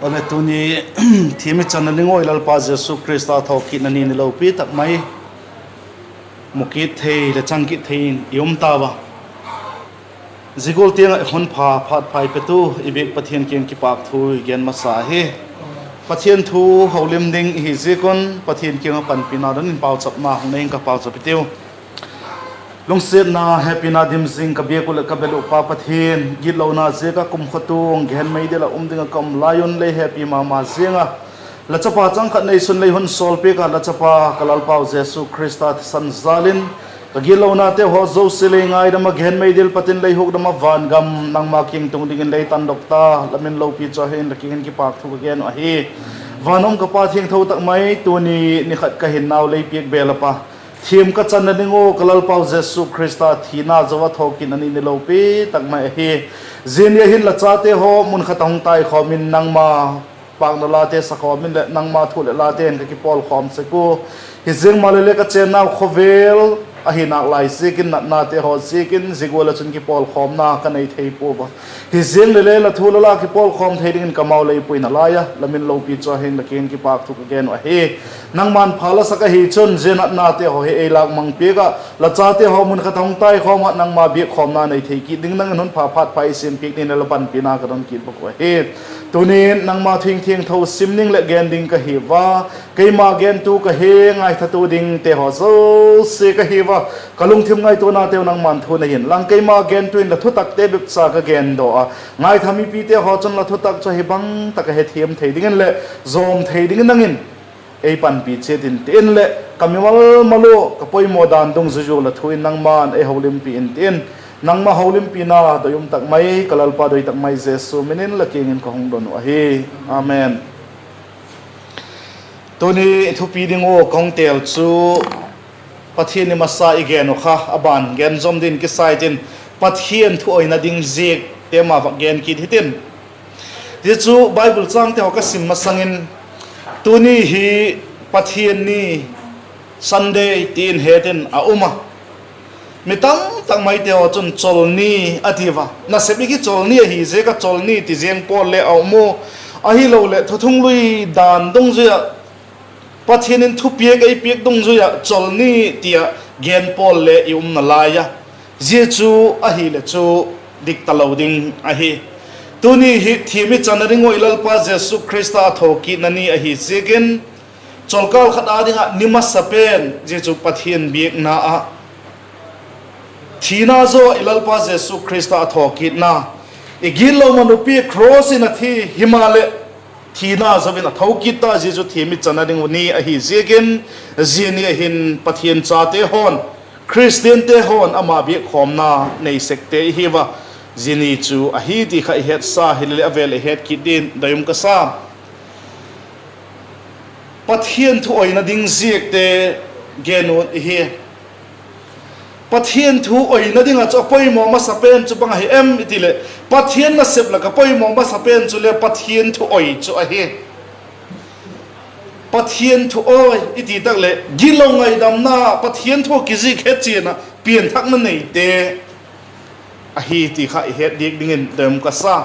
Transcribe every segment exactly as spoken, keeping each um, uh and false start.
Aw le, tuni thiam i channa ding ua i Lalpa Jesu Khrista thawkitna ni ni lopi tak mai mu kit thei leh chang kit thei in i um tau a. Zia gual tiang ah hun pha phat pha ei petu i biak Pathian kiang kipâk thu i gen masa hi. Pathian thu holim ding i hi ziak un Pathian kiang ah panpina don in pauchapna hung nei ing ka, pauchap i tiu. Lungsiatna, hepina dim zing ka biak uh leh ka bel uh Pa Pathian, gitlona ziak ah kumkhua tuang gehen meidil ah um ding ah ka um lai un lei hepi ma ma ziang a, la chapa chang khat neisun lei hun sawlpiak ah la chapa ka Lalpau Jesu Khrista thisan jal in ka gitlonate haw zosia lei ngaidam ah gehen meidil pat in lei hukdam ah van gam nangma kiang tung dingin lei tandok ta, la min lopi chu ahi in la kiang in kipâk thu ka gen uh ahi. Van um ka Pa thiangtho tak mai, tuni ni khat ka hinnau lei piak bel a Pa, thiam ka channa ding ua ka Lalpau Jesu Khrista thina zo ah thawkitna ni ni lopi tak mai ahi. Zia ni a hin la chate haw mun khat ah hung taikhawm in nangma pâkna late sakhawm in leh nangma thu leh late'n ka kipawlkhawm sek ua, hi ziang maleh le ka chênnau khawvel ahi nâk lai ziakin natnate haw ziakin zia gual ah chun kipawlkhawmna ka nei thei pua a. Hi ziang leh le la thu la la kipawlkhawm thei dingin kamau lei puina lai a, la min lopi chu ahi in la kiang in kipâk thu ka gen uh ahi. Nangma'n pha la sak ahi chun zia natnate haw hi ei lâk mang piak ah la chate haw mun khat ah hung taikhawm ah nangma biakkhawmna nei thei kit ding nang in hun pha phat pha ei siam piak dingin la panpina ka don kit bak uh ahi. Tuni'n nangma thu thiangtho sim ding leh gen ding ka hi ua, keima gentu ka hi, ngaithatu dingte haw zosia ka hi ua, ka lungthim ngaituanateu nangma'n thu nei inlang keima gentu in la thutakte bep cha ka gendaw a, ngaitha mipite haw chun la thutak chu ahi bang tak a hethiam thei dingin leh zawm thei dingin nang in ei panpi chiat in ti in leh ka mimal mal ua ka poimaw dan dungzui ua la thu in nangma'n ei holimpi in ti in, nangma holimpina doi um tak mai ka Lalpa doi tak mai Jesu min in la kiang in ka hung don uh ahi. Amen. Tuni thupi ding ua ka hung têl chu Pathian ni masa i gen uh kha a ban gen zom dingin kisa i tin, Pathian thu oina ding ziakte ma vak gen kit hitin. Zia chu Bible chângte haw ka sim masang in, tuni hi Pathian ni, Sunday ti in het in a um a. Mi tam tak maite haw chun cholni a ti ua, nasep i kichol ni ahi ziak ah cholni ti ziang pawl le a um u. Ahiloleh thuthunglui dan dungzui ah, Pathian in thupiak ei piak dungzui ah cholni ti ah gen pawl le i um nalai a. Zia chu ahileh chu dik talo ding ahi. Tuni hi thiam i channa ding ua i Lalpa Jesu Khrista a thawkitna ni ahi ziakin, cholkâl khat â ding ah ni masa pen zia chu Pathian biakna ah thina zaw i Lalpa Jesu Khrista a thawkitna, i gitlo manupi cross in a thi himaleh, thina zaw in a tho kit ta, zia chu thiam i channa ding uh ni ahi ziakin, zia ni a hin Pathian chate haw'n, Khristiante haw'n ama biakkhawmna nei sekte i hi ua, zia ni chu ahi ti kha i hetsa hileleh a vêl i het kit dingin doi um ka sa. Pathian thu oina ding ziakte gen ut i hi. Pathian thu oina ding ah chu a poimaw masa pen chu bang ahi em i ti leh, Pathian nasep lak ah poimaw masa pen chu le Pathian thu oi chu ahi. Pathian thu oi i ti tak leh gitlo ngaidamna, Pathian thu kizik het chian ah pianthakna neite ahi ti kha i het diak dingin doi um ka sa.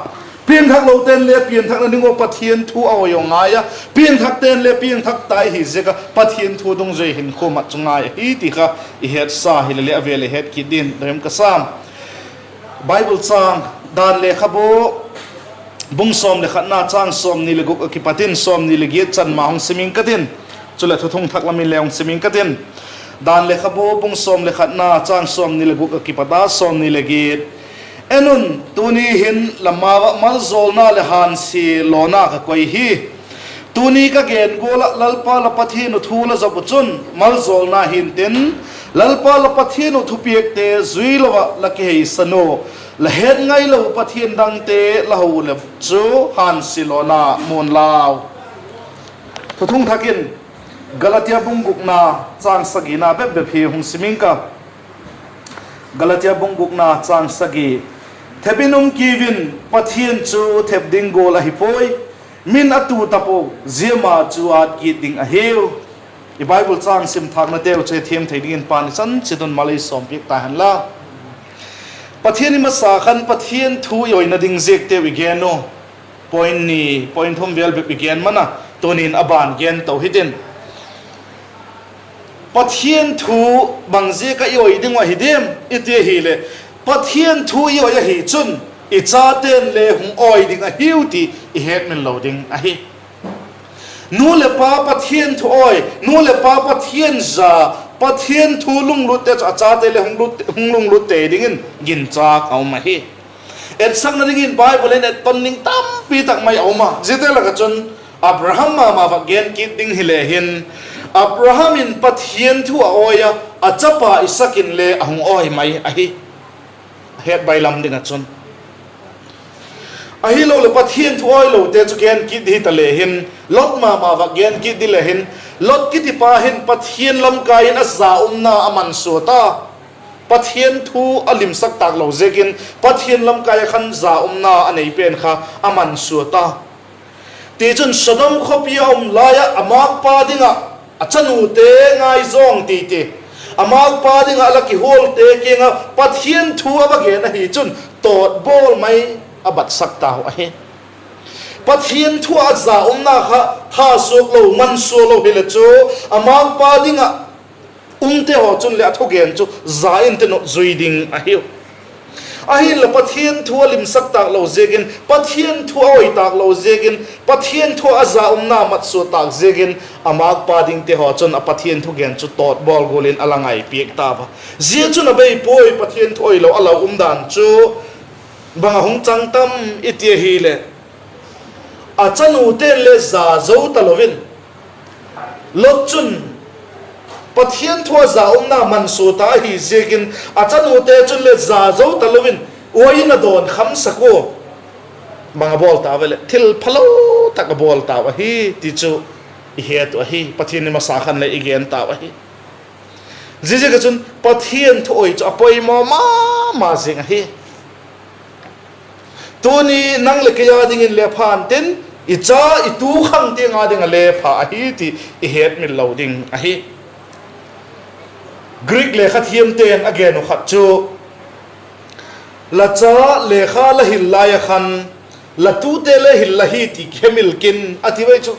Piangthaklote'n le pianthakna ding ua Pathian thu a oi a ngai a, piangthakte'n le piangthak ta i hi ziak ah Pathian thu dungzui hinkhua mat chu ngai ahi ti kha i hetsa hileleh a vêl i het kit dingin doi um ka sa. Bible châng, Dan Lekhabu bung sawm leh khatna châng sawmni leh guk a kipat in sawmni leh giat chan ma hung sim ing ka tin, chuleh Thuthung Thak lam in le hung sim ing ka tin. Dan Lekhabu bung sawm leh khatna châng sawmni leh guk a kipat a sawmni leh giat. En un, tuni hin la ma-ua maljawlna leh hânsia lawna ka koi hi. Tuni ka gen gual ah Lalpa la Pathian uh thu la zop uh chun maljawlna hi'ntin, Lalpa la Pathian uh thupiakte zui lo ah la kiheisan uh, la het ngailo Pathian dangte la ho uh leh chu hânsia lawna mu'n lau. Thuthung Thak in Galatia bung gukna châng sagina bep bep hi hung sim ing ka. Galatia bung gukna châng sagi. Thep in um kiu in, Pathian chu thep ding gual ahi puai. Min a tu ta pua, zia ma chu ât kit ding ahiu. I Bible châng sim thâknateu chu hethiam thei dingin Pa'n i chan chiat un mal ei sawmpiak ta hen la. Pathian ni masa khan Pathian thu i oina ding ziakteu i gen u. Point ni, point thum vel bep i gen man a, tuni'n a ban gen to hitin. Pathian thu bang ziak ah i awi ding uh ahi diam i ti ahileh, Pathian thu i awi ahi chun i chate'n le hung awi ding ahiu ti i hetmil lo ding ahi. Nu leh pa Pathian thu awi, nu leh pa Pathian za, Pathian thu lunglutte chu a chate le hung lut, hung lunglut tei dingin ginchâk a um ahi. Etsakna dingin Bible in etton ding tampi tak mai a um a, ziate lak ah chun Abraham ma ma vak gen kit ding hile hin, Abraham in Pathian thu a awi a, a chapa Isak in le a hung awi mai ahi. A het bailam ding ah chun, ahiloleh Pathian thu awilote chu gen kit di hita le hin, Lot ma ma vak gen kit di le hin, Lot kitipa hin Pathian lamkai in a za umna a mansuat a, Pathian thu a limsak tâk lo ziakin Pathian lamkai ah khan za umna a nei pen kha a mansuat a. Tichun Sodom khawpi a um lai ah a mâkpa ding ah a chanute ngaizawng titi, a mâkpa ding ah la kihualte kiang ah Pathian thu a va gen ahi chun tawtbawl mai a batsak tau ahi. Pathian thu ah a za umna kha thasuak lo, mansuat lo hile chu, a mâkpa ding ah umte haw chun leh a thugen chu za in tin uh zui ding ahiu. Ahinla Pathian thu a limsak tâk lo ziakin, Pathian thu a awi tâk lo ziakin, Pathian thu ah a za umna matsuak tâk ziakin, a mâkpa dingte haw chun a Pathian thugen chu tawtbawl gual in a la ngaipiak tau a. Zia chun a bei puai, Pathian thu awi lo a la umdan chu bang a hung chang tam i ti ahileh, a chanute'n le za zo talo in, Lot chun Pathian thu a za umna mansuat ta ahi ziakin, a chanute chun le za zo talo in, uain a dawn khamsak ua, bang a bawl tau ve leh thil phalo tak a bawl tau ahi ti chu i het uh ahi. Pathian in masa khan le i gen tau ahi. Ziaziak ah chun Pathian thu awi chu a poimaw ma ma zing ahi. Tuni nang leh kei â dingin le pha'n tin, i cha i tu khang tiang â ding ah le pha ahi ti i hetmil lo ding ahi. Greek lekha thiamte'n a gen uh khat chu, la cha lekha la hil lai ah khan, la tute le hil la hi ti kihemil kin a ti ui chu.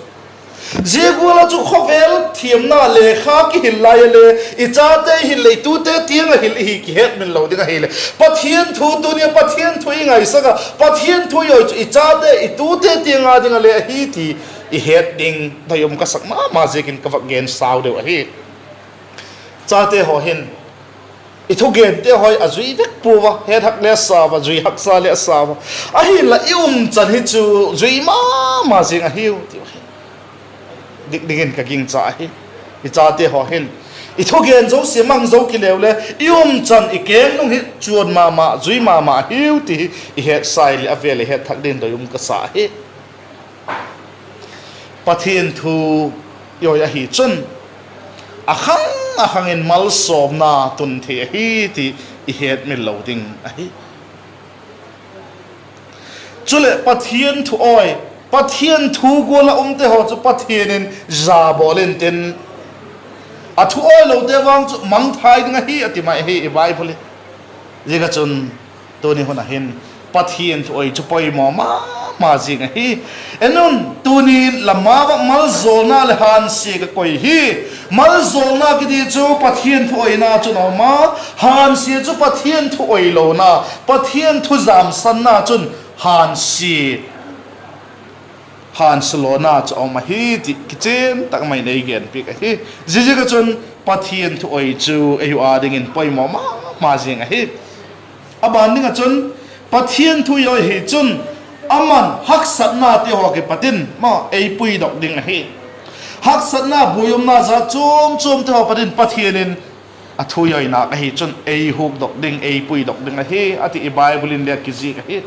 Zia gual ah chu khawvel thiamna lekha kihil lai ah le, i chate hil leh i tute tiang ah hil i hi kihemil lo ding ahileh, Pathian thu, tuni a Pathian thu i ngaisak ah, Pathian thu i awi chu i chate i tute tiang â ding ah le ahi ti i het ding doi um ka sak ma ma ziakin ka vak gen sau deu ahi. Chate haw hin i thugente haw a zui vek pua a, het hak le a sau a, zui haksa le a sau a. Ahinla i umchan hi chu zui ma ma zing ahiu ti hi dik dingin ka gingcha ahi. I chate haw hin i thugen zosia mang zo kileu le, i umchan i keng nung hi chuan ma ma, zui ma ma ahiu ti hi i hetsai leh a vêl i het thak dingin doi um ka sa ahi. Pathian thu i awi ahi chun, a khang a khang in malsawmna tun thei ahi ti i hetmil lo ding ahi. Chuleh Pathian thu awi, Pathian thu gual ah umte haw chu Pathian in za bawl intin, a thu awilote vang chu mangthai ding ahi a ti mai ahi i Bible in. Ziak ah chun, tuni hun ah hin Pathian thu awi chu poimaw ma ma zing ahi. En un, tuni'n la ma vak malzawlna leh hânsia ka koi hi. Malzawlna kiti chu Pathian thu awina chun a um a, hânsia chu Pathian thu awilona, Pathian thu zamsanna chun hânsia, hânsia lona chu a um ahi ti kichian tak mai in ei genpiak ahi. Ziaziak ah chun Pathian thu awi chu ei uh â dingin poimaw ma ma zing ahi. A ban ding ah chun, Pathian thu i awi hi chun, aman haksatnate haw kipat in ma ei puidok ding ahi. Haksatna, buaiumna jat chuam chuamte haw pat in Pathian in a thu i awi nâk ahi chun ei hukdok ding, ei puidok ding ahi a ti i Bible in le a kizik ahi.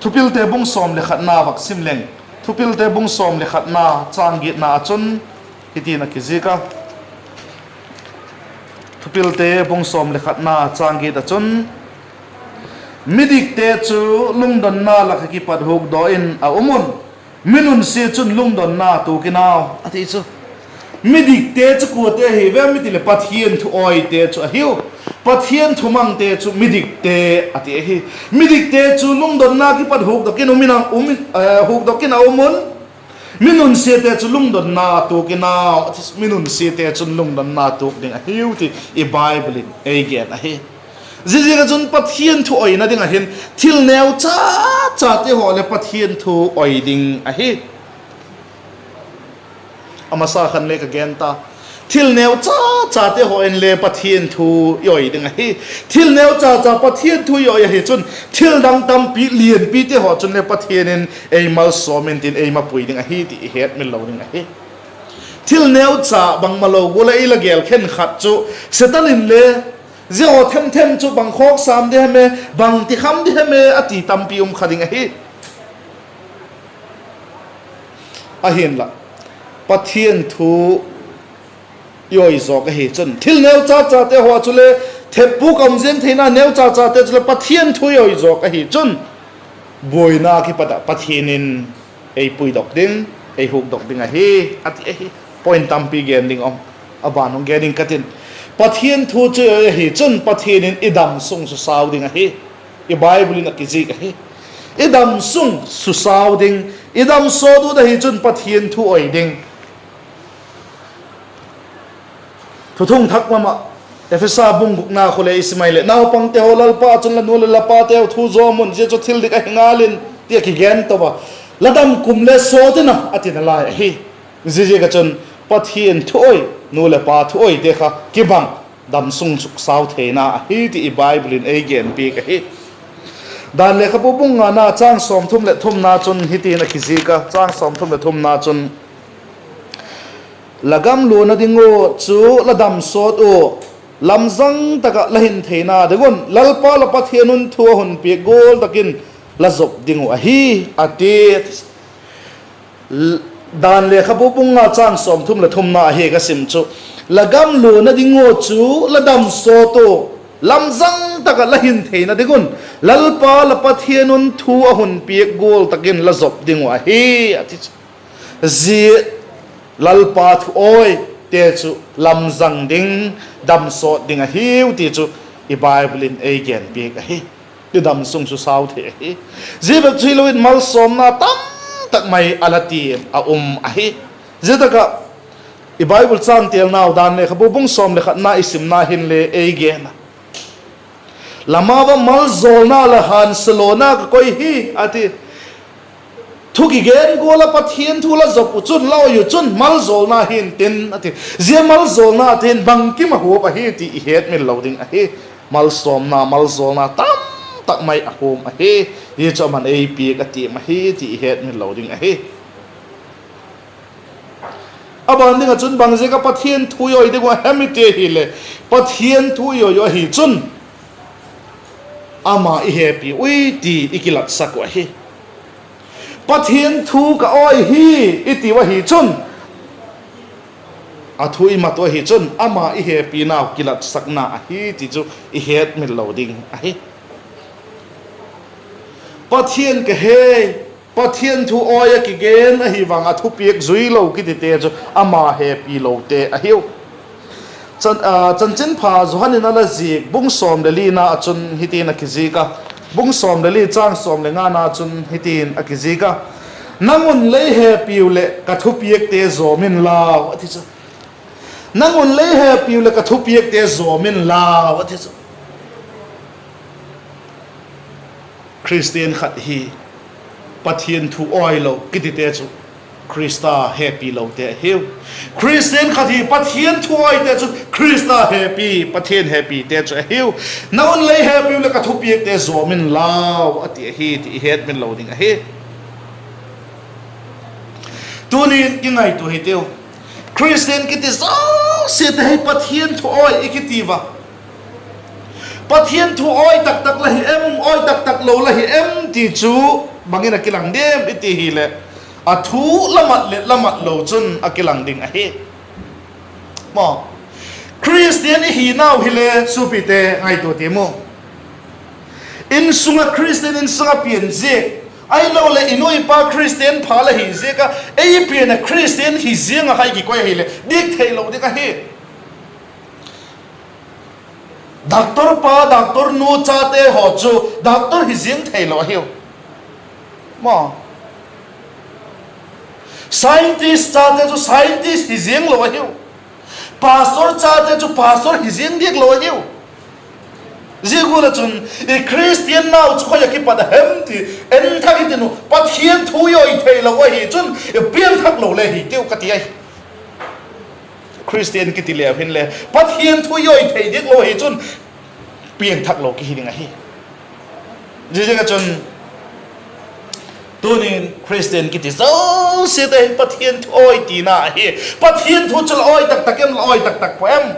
Thupilte bung sawm leh khatna vak sim leng, Thupilte bung sawm leh khatna châng giatna ah chun hitin a kizik a. Thupilte bung sawm leh khatna châng giat ah chun, midikte chu lungdonna lak ah kipat hukdaw in a um un, mi nunsia chun lungdonna tuak in au a ti chu. Midikte chu kuate ahi vem i ti leh Pathian thu awite chu ahiu. Pathian thumangte chu midikte a ti ahi. Midikte chu lungdonna kipat hukdok in um in a um in, eh, hukdok in a um un. Mi nunsiate chu lungdonna tuak in a, mi nunsiate chun lungdonna tuak ding ahiu ti i Bible in ei gen ahi. Ziaziak ah chun Pathian thu oina ding ah hin thil neu cha chate haw leh Pathian thu oi ding ahi. A masa khan le ka gen ta, thil neu cha chate haw in le Pathian thu i oi ding ahi. Thil neu cha cha Pathian thu i oi ahi chun thil dang tampi lianpite haw chun le Pathian in ei malsawm intin ei mapui ding ahi ti i hetmil lo ding ahi. Thil neu cha bangmalo gual ah ei la gel khenkhat chu Setan in le, zia haw themthem chu bang khawk sam di hem e, bang ti kham di hem e a ti tampi um kha ding ahi. Ahinla, Pathian thu i oi zawk ahi chun thil neu cha chate haw chule theppuk a um ziang theina neu cha chate chule Pathian thu i oi zawk ahi chun buaina kipat ah Pathian in ei puidok ding, ei hukdok ding ahi, a ti ahi. Point tampi gen ding um, a ban hung gen ing ka tin. Pathian thu chu i oi ahi chun Pathian in i damsung susau ding ahi. I Bible in a kizik ahi. I damsung susau ding, i dam sawt ut ahi chun Pathian thu oi ding. Thuthung thak lam ah Ephesa bung gukna khu le i sim ai leh, naupangte haw, Lalpa ah chun la nu leh la pateu thu zawm un, zia chu thil dik ahi ngal in, ti a kigen to a. La dam kum le sawt in a, a ti nalai ahi. Ziaziak ah chun Pathian thu oi, nu leh pa thu oite kha kibang damsung susau theina ahi ti i Bible in ei genpiak ahi. Dan Lekhabu bung ngana châng sawmthum leh thumna chun hitin a kizik a, châng sawmthum leh thumna chun, La gam luana ding ua chu la dam sawt ua, lamzang tak ah la hin theina ding un Lalpa la Pathian un thu a hun piak gual tak in la zop ding uh ahi, a ti. Dan Lekhabu bung nga châng sawmthum leh thumna ahi ka sim chu, La gam luana ding ua chu la dam sawt ua, lamzang tak ah la hin theina ding un Lalpa la Pathian un thu a hun piak gual tak in la zop ding uh ahi, a ti chu. Zia Lalpa thu awite chu lamzang ding, dam sawt ding ahiu ti chu i Bible in ei genpiak ahi. I damsung chu sau thei ahi. Zia bep chu hilo in malsawmna tamtak mai a la tiam a um ahi. Zia tak ah i Bible châng telnau Dan Lekhabu bung sawm leh khatna i simna hin le ei gen a, La ma va maljawlna leh hânsia lona ka koi hi, a ti. Thu kigen gual ah Pathian thu la zop uh chun, la oi uh chun maljawlna hi'ntin, a ti. Zia maljawlna tin bangkim a huap ahi ti i hetmil lo ding ahi. Malsawmna, maljawlna tamtak mai a huam ahi. Hi chu aman ei piak a tiam ahi ti i hetmil lo ding ahi. A ban ding ah chun bang ziak ah Pathian thu i oi ding uh a hem i ti ahileh, Pathian thu i oi uh ahi chun ama i hepi ui ti i kilatsak uh ahi. Pathian thu ka oi hi i tiu ahi chun, a thu i mat uh ahi chun ama i hepinau kilatsakna ahi ti chu i hetmil lo ding ahi. Pathian ka he, Pathian thu oi a kigen ahi vang a thupiak zui lo kitite chu ama hepi lote ahiu. Chanchinpha Johan in a la zik bung sawm leh lina ah chun hitin a kizik a, bung sawm leh li châng sawm leh ngana chun hitin a kizik a, Nang un lei hepiu leh ka thupiakte zawm inlau, a ti chu. Nang un lei hepiu leh ka thupiakte zawm inlau, a ti chu. Khristian khat hi Pathian thu oi lo kitite chu Khrista hepi lote ahiu. Khristian khat hi Pathian thu oite chu Khrista hepi, Pathian hepite chu ahiu. Nang un lei hepiu leh ka thupiakte zawm inlau, a ti ahi ti i hetmil lo ding ahi. Tuni'n kingaitua hitiu. Khristian kiti zosiate hi Pathian thu oi i kiti ua, Pathian thu oi taktak la hi em, oi taktak lo la hi em ti chu bang in a kilang diam i ti hileh, a thu la mat leh la mat lo chun a kilang ding ahi. Khristian i hinau hile suapite ngaitua tiam u. Insung ah Khristian insung ah pian ziak, ahiloleh i nu i pa Khristian pha la hi ziak ah ei pian ah Khristian hi ziang ah kha i kikoi ahileh dik theilo ding ahi. Doctor pa, doctor nu chate haw chu doctor hi ziang theilo ahiu. Maw, scientist chate chu scientist hi zianglo ahiu. Pastor chate chu pastor hi ziang diaklo ahiu. Zia gual ah chun i Christian nau chu khoi ah kipat a hem ti en thak i tin uh, Pathian thu i awi theilo ahi chun i piangthak lo le hi tiu ka ti ahi. Christian kiti leu hinle Pathian thu i awi thei diaklo hi chun piangthak lo kihi ding ahi. Zia ziak ah chun tunin Christian kiti zosiate hi Pathian thu awi tina ahi. Pathian thu chu la awi tak tak em, la awi tak tak pua em?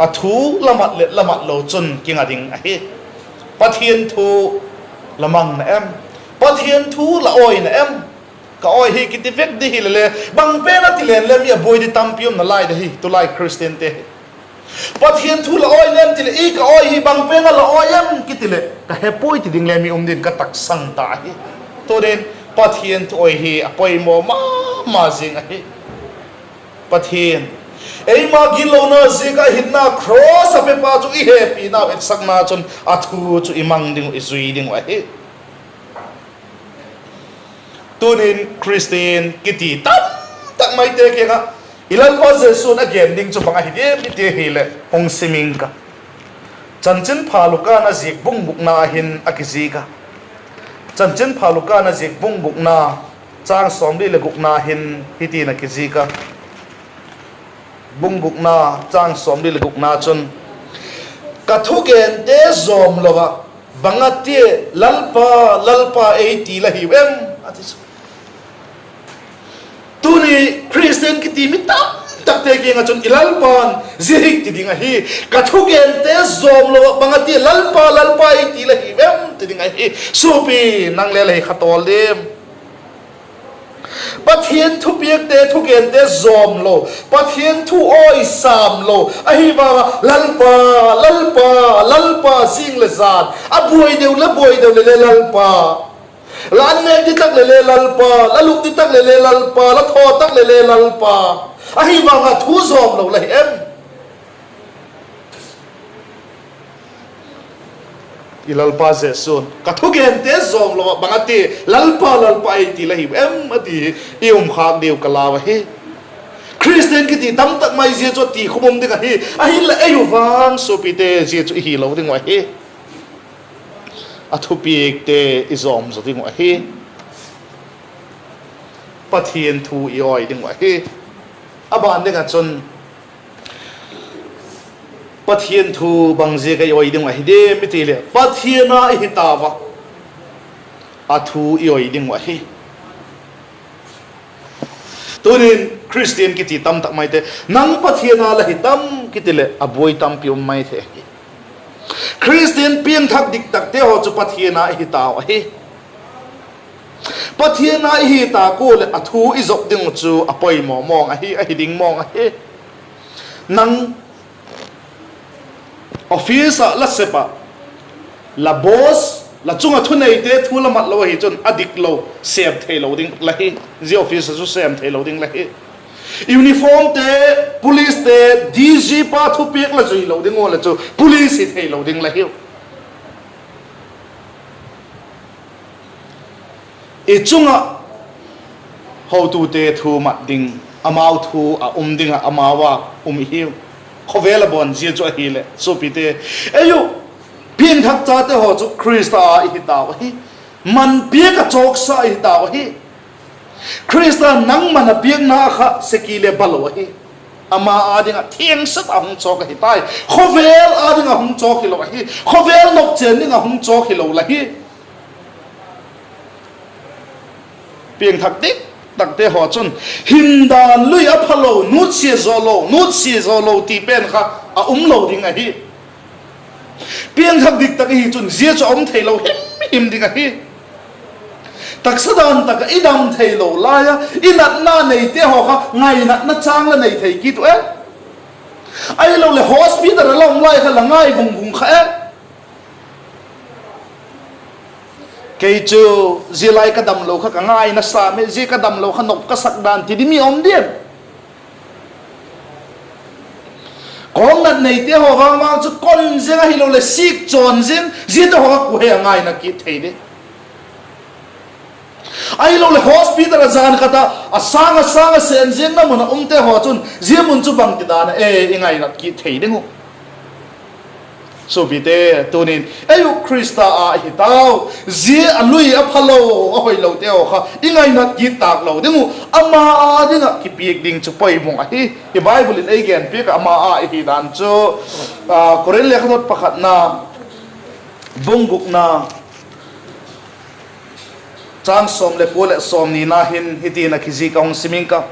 A thu la mat leh la mat lo chun kinga ding ahi. Pathian thu la mang na em? Pathian thu la awi na em? Ka awi hi kiti vek di hile le, bang pen a ti len le mi a buai di tampi um nalai di hi, tulai Christiante hi. Pathian thu la awi na em ti leh, i ka awi hi bang pen a la awi em kiti leh, ka he puai ti ding le mi um din ka taksang ta hi. Tunin Pathian thu awi hi a poimaw ma ma zing ahi. Pathian, eima gitlona ziak ah hinna cross a pepa chu i hepinau etsakna chun a thu chu i mang ding uh, i zui ding uh ahi. Tunin Christian kiti tamtak maite kiang ah i Lalpa Jesu'n a gen ding chu bang ahi diam i ti hileh hung sim ing ka. Chanchinpha Luka'n a ziak bung gukna hin a kizik a. Chanchinpha Luka'n a ziak bung gukna, châng sawmli leh gukna hin hitin a kizik a. Bung gukna, châng sawmli leh gukna chun, ka thugente zawm lo ah, bang a tia Lalpa, Lalpa ei ti la hiu em? a ti chu. Tuni Christian kiti mi tamtakte kiang ah chun i Lalpa'n zia hi ti ding ahi, ka thugente zawm lo ah bang a tia Lalpa, Lalpa ei ti la hiu em? ti ding ahi. Suapi, nang le la hi kha tawl diam? Pathian thupiakte, thugente zawm lo, Pathian thu awi sam lo ahi vang ah Lalpa, Lalpa, Lalpa zing leh zan a buai deu la buai deu leh le Lalpa, la an nêk di tak leh le Lalpa, la lût di tak leh le Lalpa, la thaw tak leh le Lalpa, ahi vang ah thu zawm lo la hi em? I Lalpa Jesu'n, ka thugente zawm lo ah bang a ti, Lalpa, Lalpa ei ti la hiu em? a ti hi i um khâk diu ka lau ahi. Christian kiti tamtak mai zia chu a ti khum um ding ahi. Ahinla ei u vang suapite zia chu i hilo ding uh ahi. A thupiakte i zawm zaw ding uh ahi. Pathian thu i awi ding uh ahi. A ban ding ah chun Pathian thu bang ziak a i awi ding uh ahi diam i ti leh, Pathian a i hi tau a, a thu i awi ding uh ahi. Tunin Christian kiti tamtak maite, nang Pathian a la hi tam kiti leh a buai tampi um mai thei ahi. Christian piangthak diktakte haw chu Pathian a i hi tau ahi. Pathian a i hi ta kua leh a thu i zop ding uh chu a poimaw mawng ahi, ahi ding mawng ahi. Nang office ah la sep ah, la boss, la chung ah thuneite thu la mat lo ahi chun a dik lo, sêm theilo ding la hi. Zia office ah chu sêm theilo ding la hi. Uniformte, policete, DG pa thupiak la zui lo ding uh leh chu police hi theilo ding la hiu. I chung ah hotute thu mat ding, amau thu a um ding ah amau a um i hiu. Khawvel a bawn zia chu ahileh suapite, ei u, piangthak chate haw chu Khrista a i hi tau ahi. Man piak a chawksa i hi tau ahi. Khrista nangman a piakna kha seki le ba lo ahi. Ama â ding ah thiangsak a hung chawk ahi tai. Khawvel â ding ah hung chawk hilo ahi. Khawvel nop chên ding ah hung chawk hilo la hi. Piangthak diktakte haw chun hindan lui a phalo, nutsia zaw lo, nutsia zaw lo ti pen kha a um lo ding ahi. Piangthak diktak i hi chun zia chu a um theilo himhim ding ahi. Taksa dan tak ah i dam theilo lai a, i natna neite haw kha ngainatna châng la nei thei kit u e. Ahiloleh hospital a la um lai kha la ngai vung vung kha e. Kei chu zia lai ka damlo kha ka ngaina sâm e, zia ka damlo kha nop ka sak dan ti di mi um diam? Kawngnat neite haw vang vang chu kon ziang ahiloleh sik chawn ziang, ziate haw kha kua he a ngainat kit thei ding? Ahiloleh hospital ah jan khat ah a sâng a sâng a sên ziangna mun ah umte haw chun zia mun chu bangtidan a e i ngainat kit thei ding uh? Suapite, tunin ei uh Khrista â i hi tau, zia a lui a phalo, a hoilote haw kha i ngainat kit tâk lo ding uh, ama â ding ah kipiak ding chu poimaw ahi. I Bible in ei genpiak ah ama â i hi dan chu, Korinth lekhathot pakhatna, bung gukna, châng sawm leh kua leh sawmnina hin hiti'n a kizik a, hung sim ing ka.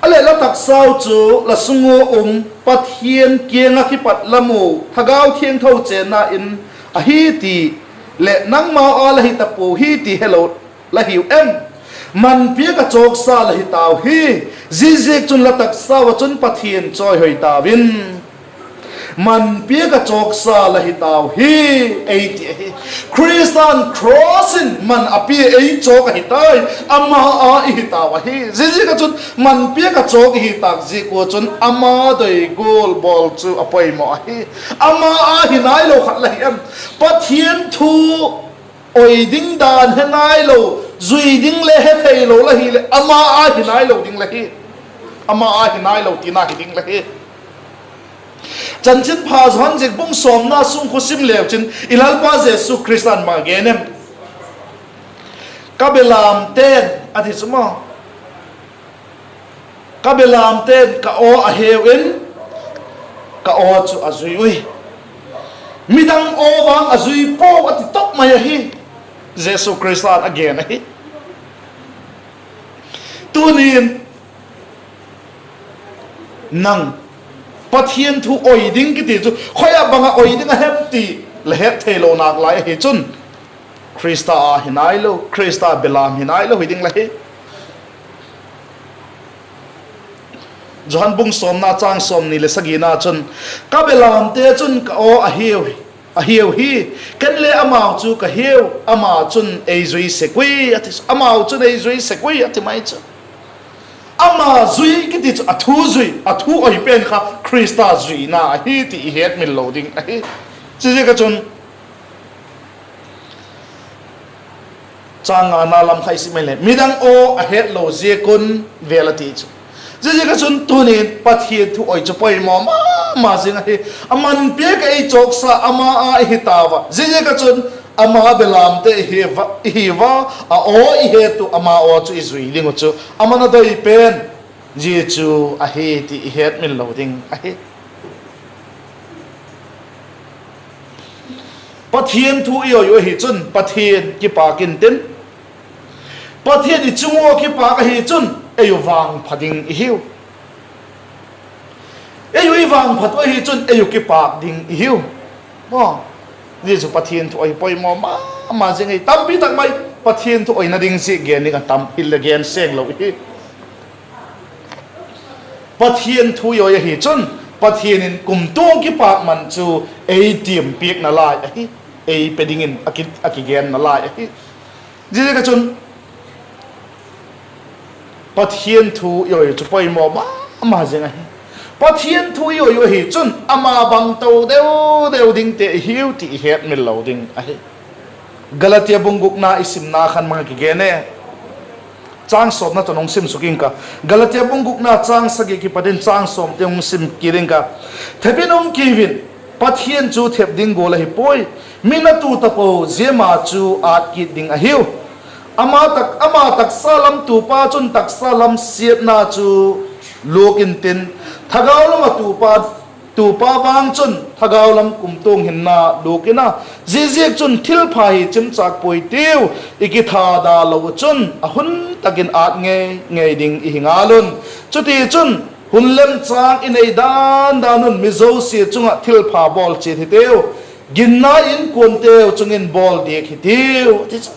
A leh la taksau chu la sung ua um Pathian kiang ah kipat la mu Thagau Thiangtho chênna in ahi ti leh nangmau â la hi ta puau hi ti helo la hiu em? Man piak ah chawksa la hi tau hi; ziaziakchun la taksau ah chun Pathian chawihoi tau in. Man piak ah chawksa la hi tau hi, ei ti ahi. Khrista'n cross in man a pia ei chawk ahi tai, ama â i hi tau ahi. Ziaziak ah chun man piak ah chawk i hi tâk ziak ua chun ama doi gual bawl chu a poimaw ahi. Ama â hi nailo khat la hi em? Pathian thu oi ding dan he nailo, zui ding le he theilo la hileh ama â hi nailo ding la hi. Ama â hi nailo tina hi ding la hi. Chanchinpha Johan ziak bung sawmna sung khu sim leu chin i Lalpa Jesu Khrista'n bang a gen em? Ka belamte'n, a ti chu maw, ka belamte'n ka aw a heu in, ka aw chu a zui ui. Midang aw vang a zui puau, a ti tawp mai ahi. Jesu Khrista'n a gen ahi. Tunin nang Pathian thu oi ding kiti chu khoi ah bang ah oi ding a hem ti la het theilo nalai ahi chun, Khrista â hi nailo, Khrista belam hi nailo hi ding la hi. Johan bung sawmna châng sawmni leh sagina chun, ka belamte chun ka aw a heu hi, ken le amau chu ka heu, ama chun ei zui sek ui, a ti. Amau chun ei zui sek ui a ti mai chu. Ama zui kiti chu a thu zui, a thu oi pen kha Khrista zuina ahi ti i hetmil lo ding ahi. Ziaziak ah chun châng ngana lam kha i sim leh, midang aw a hetlo ziak un vel a ti chu. Ziaziak ah chun tunin Pathian thu oi chu poimaw ma ma zing ahi. A man piak ah ei chawksa ama â i hi tau a, ziaziak ah chun ama belamte i hi ua, a aw i het uh, ama aw chu i zui ding uh chu a man a doi pen zia chu ahi ti i hetmil lo ding ahi. Pathian thu i oi uh ahi chun Pathian kipâk intin, Pathian i chung ua kipâk ahi chun ei uh vangpha ding i hiu. Ei uh i vangphat uh ahi chun ei uh kipâk ding i hiu. Zia chu Pathian thu ahi poimaw ma ma zing ahi. Tampi tak mai Pathian thu oina ding ziak gen ding a tam hile gen seng lo i hi. Pathian thu i oi ahi chun Pathian in kumtuang kipâkman chu ei tiam piakna lai ahi, ei pe dingin a kigenna lai ahi. Ziaziak ah chun Pathian thu i oi chu poimaw ma ma zing ahi. Pathian thu i oi uh ahi chun ama bang to deu deu dingte i hiu ti i hetmil lo ding ahi. Galatia bung gukna i simna khan mang a kigen e. Châng sawmna chun hung sim suk ing ka. Galatia bung gukna châng sagi kipat in châng sawm tiang hung sim kit ing ka. Thep in um kiu in, Pathian chu thep ding gual ahi puai. Mi'n a tu tapo zia ma chu ât kit ding ahiu. Ama taksa lam tupa chun taksa lam siatna chu luak intin, thagau lam a tupa vang chun thagau lam kumtuang hinna luak in a. Ziaziakchun thilpha hi chimchâk puai tiu, i kithada lo uh chun a hun tak in ât ngei ngei ding i hi ngal un. Chutichun, hun lemchâng i nei dan dan un mi zosia chung ah thilpha bawl chiat hitiu. Ginna inkuanteu chung in bawl diak hitiu, a ti chu.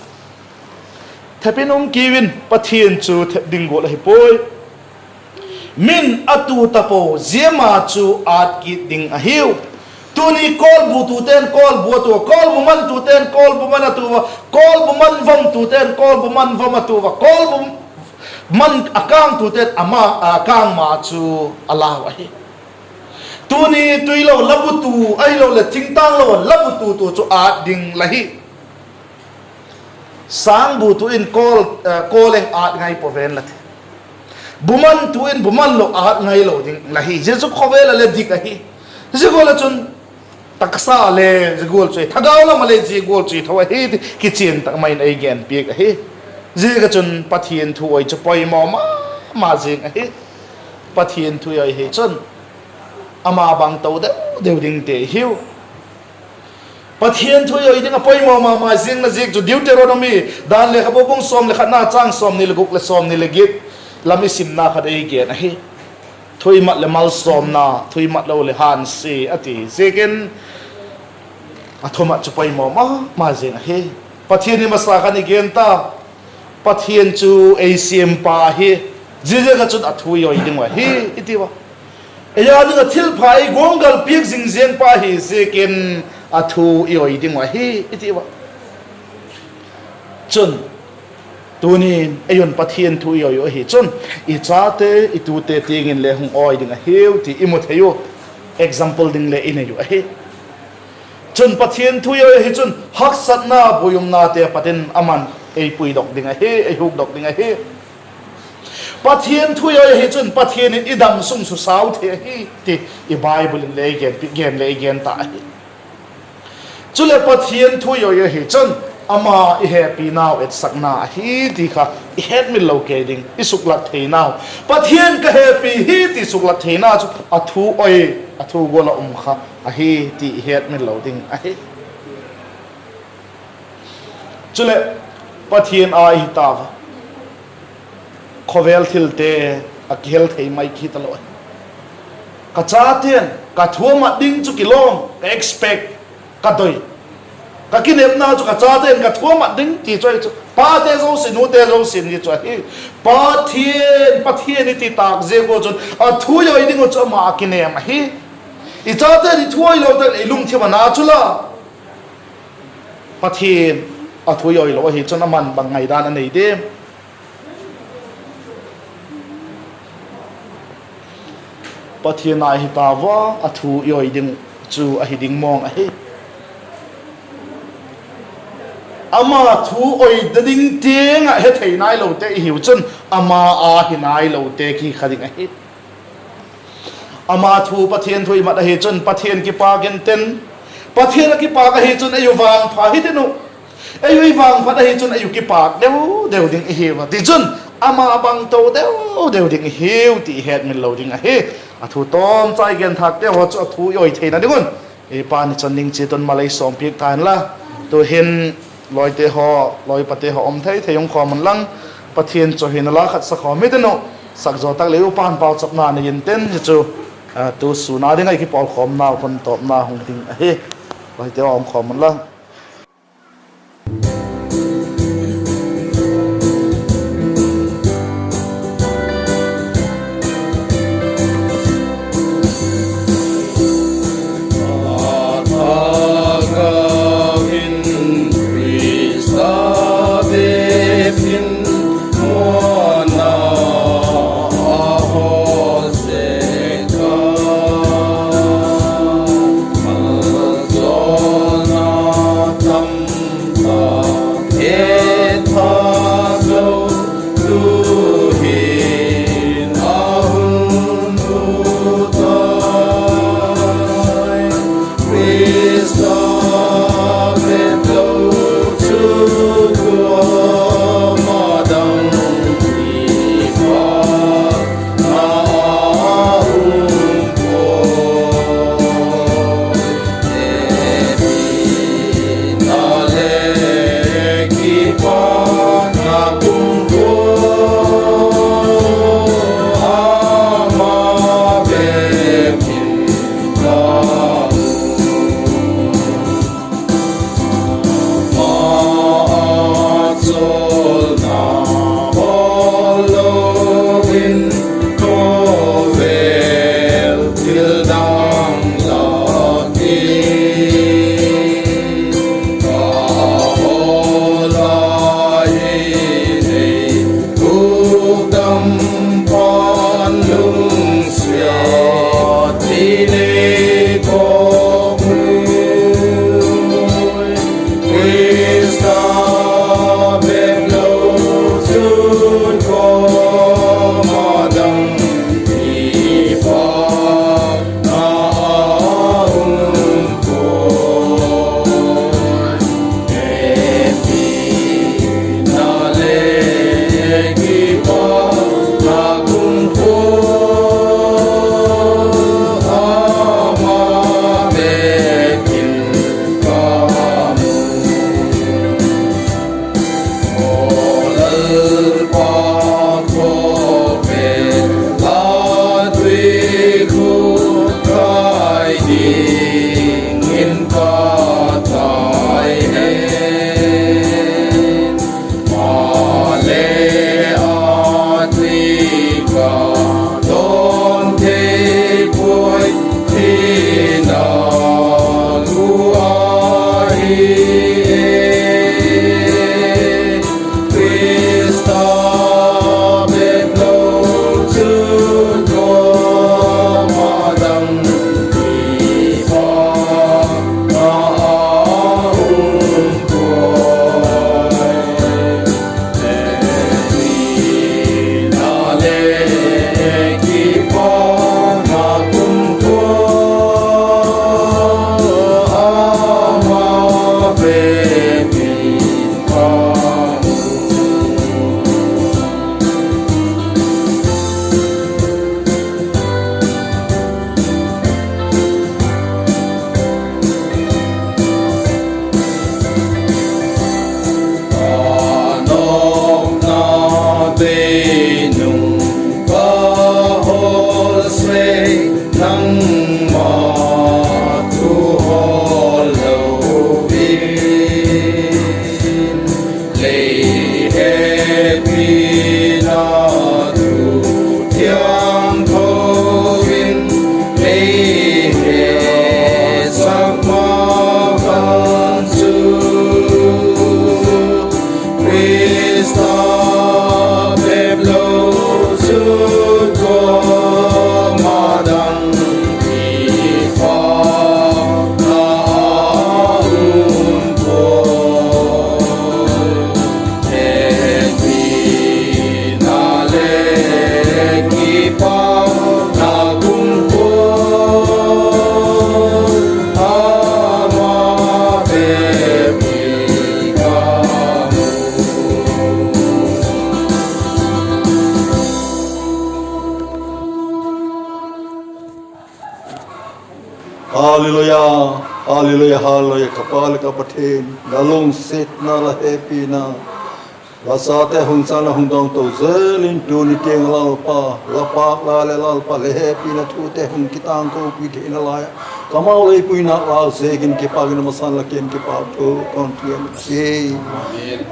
Thep in um kiu in, Pathian chu thep ding gual ahi puai. Mi'n a tu tapo zia ma chu ât kit ding ahiu. Tuni kawlbu tute'n kawlbu a tu a, kawlbu man tute'n kawlbu man a tu a, kawlbu man vom tute'n kawlbu man vom a tu a, kawlbu man a kâng tute'n ama, a kâng ma chu a lau ahi. Tuni tuilo la butu, ahiloleh thingtâng lo a la butu tu chu ât ding la hi. Sângbu tu in kawleng ât ngai pua ven la ti. Buman tu in buman lo ât ngailo ding la hi. Zia chu khawvel ah le dik ahi. Zia gual ah chun taksa le zia gual chu, thagau lam ah le zia gual chu i tho ahi ti kichian tak mai in ei genpiak ahi. Ziak ah chun Pathian thu awi chu poimaw ma ma zing ahi. Pathian thu i awi hi chun ama bang to deu deu dingte i hiu. Pathian thu i awi ding a poimaw ma ma ziang na ziak chu Deuteronomy, Dan lekhabu bung sawm le khatna châng sawmni le guk leh sawmni le giat lam i simna khat ei gen ahi. Thu i mat leh malsawmna, thu i mat lo leh hânsia a ti ziakin, a thu mat chu poimaw ma ma zing ahi. Pathian i masa khan i gen ta, Pathian chu ei siampa ahi, ziaziak ah chun a thu i awi ding uh ahi i tiu a. Ei â ding ah thilpha ei guanggal piak zing ziangpa ahi ziakin a thu i awi ding uh ahi i tiu a. Chun, tuni'n ei un Pathian thu i awi uh ahi chun, i chate, i tute tiang in le hung awi ding ahiu ti i mu thei uh. Example ding le i nei uh ahi. Chun Pathian thu i awi ahi chun haksatna buai umnate pat in ama'n ei puidok ding ahi, ei hukdok ding ahi. Pathian thu i awi ahi chun Pathian in i dam sung susau thei ahi ti i Bible in le gen leh i gen ta ahi. Chuleh Pathian thu i awi ahi chun ama i hepinau etsakna ahi ti kha i hetmil lo kei ding, i suklat theinau, Pathian ka hepi hi ti suklat theina chu a thu awi, a thu gual ah um kha ahi ti i hetmil lo ding ahi. Chuleh, Pathian â i hi tau a, khawvel thilte a kihel thei mai ki talo ahi. Ka chate'n ka thu a mat ding chu kilawm, ka expect, ka doi, ka kinepna chu ka chate'n ka thu a mat ding ti chu ahi chu. Pate zosia, nute zosia ni chu ahi. Pathian, Pathian i ti tâk ziak ua chun a thu i awi ding uh chu ama a kinêm ahi. I chate'n i thu awi lo tak leh i lungthim a na chu la, Pathian a thu i awi lo ahi chun ama'n bang ngaidan a nei diam? Pathian â i hi tau a, a thu i awi ding chu ahi ding mawng ahi. Ama thu awi ding tiang ah hethei nailote i hiu chun ama â hi nailote ki kha ding ahi. Ama thu, Pathian thu i mat ahi chun Pathian kipâk intin, Pathian a kipâk ahi chun ei u vangpha hitin uh, ei u i vangphat ahi chun ei u kipâk deu deu ding i hiu a. Tichun, ama bang to deu deu ding i hiu ti i hetmil lo ding ahi. A thu tawmchai gen thâkte haw chu a thu i awi theina ding un, i Pa'n i chan ding chiat un mal ei sawmpiak ta inla. Tu'hin lawite haw, lawipate haw um thei thei hung khawm unlang, Pathian chawihoi la khat sa khawm hitin uh, sak zaw tak leh u Pa'n pauchapna nei intin, zia chu tu sûn a ding ah i kipawlkhawmnau hun tawpna hung ding ahi. Lawite haw um khawm unlang. Halleluia, halleluia, halleluia. Ka Pa leh ka Pathian, la lungsiatna, la hepina, la chate hung chang leh hung dong to zel in tuni tiang Lalpa, la pâk la leh Lalpa, la hepina thute hung kitângkopi theina lai ah, kamau lei puina lâk ziakin kipâk in a masan la kiang in kipâk thu ka hun gen ahi.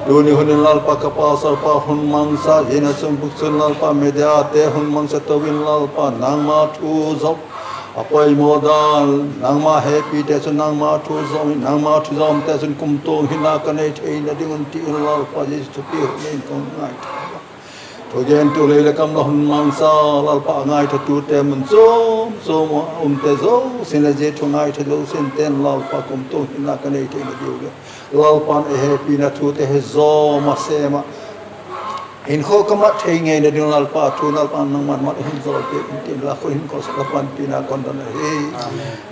Tuni hun in Lalpa ka pastor pa hun mangsa, zia na chung bûk chun Lalpa mediate hun mangsa to in Lalpa nangma thu zo a poimaw dan, nangma hepite chun nangma thu zo in, nangma thu zawmte chun kumtuang hinna ka nei theina ding un ti in Lalpa Jesu thupi hun in ka hun ngaitha. Thugentu lei leh kam la hun mangsa, Lalpa a ngaithatute mun chuam chuam a umte zosia'n leh zia thu ngaitha zosia'n ten Lalpa kumtuang hinna ka nei theina diu leh Lalpa'n a hepina thute hi zawm a sêm ah hinkhua ka mat thei ngeina ding Lalpa thu Lalpa'n nangma'n mat hun zawlpiak intin la khut in kawlsak la panpina ka hun don ahi.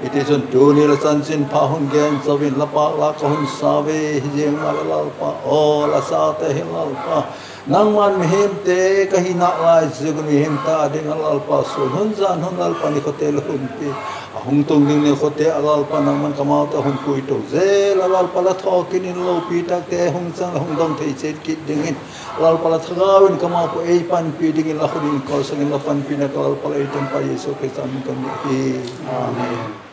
Hitichun tuni la chanchinpha hun gen zo in la pâk la ka hun sa ve, hi ziang ma leh Lalpa aw la chate hi Lalpa, nangma'n mihingte ka hina lai ziak un mihingte â ding ah Lalpa sun hun zan hun Lalpa ni khote la hun pi a hung tung ding ni khote a Lalpa nangma'n kamau ta hun pui to zel a Lalpa la thawkin in lopi takte hung chang la hung dong thei chiat kit dingin Lalpa la thagau in kamau pu ei panpi dingin la khut in kawlsak in la panpina ka Lalpa leh ei Tumpa Jesu Khrista min in ka ngen hi. Amen.